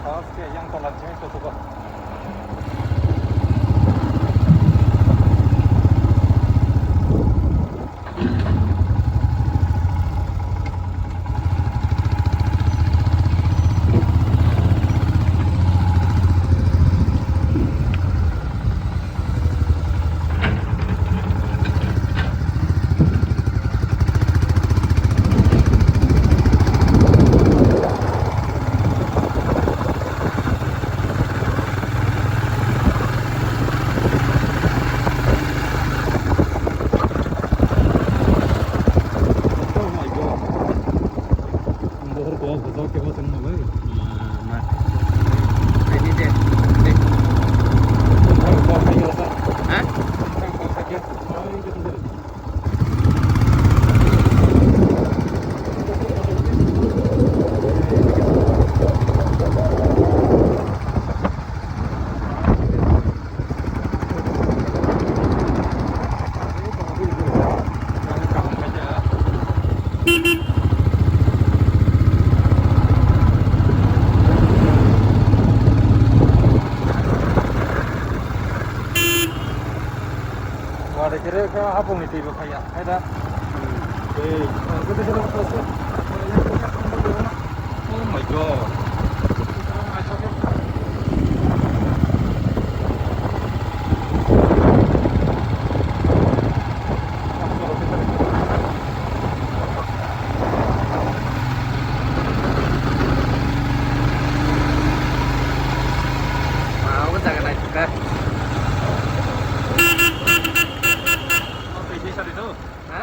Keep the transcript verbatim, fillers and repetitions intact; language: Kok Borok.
Aske yang tola cheng to to. Oh my God. Ang bohor ko bujao kebo chwng malai. Ma, ma. Ready de. De. Ha? Wari kere khe hapung ni twi bo khaya, hai da? Tei, ah, kete kete kete. Oh my God. Ah, obo jaga naithok kha. Ha?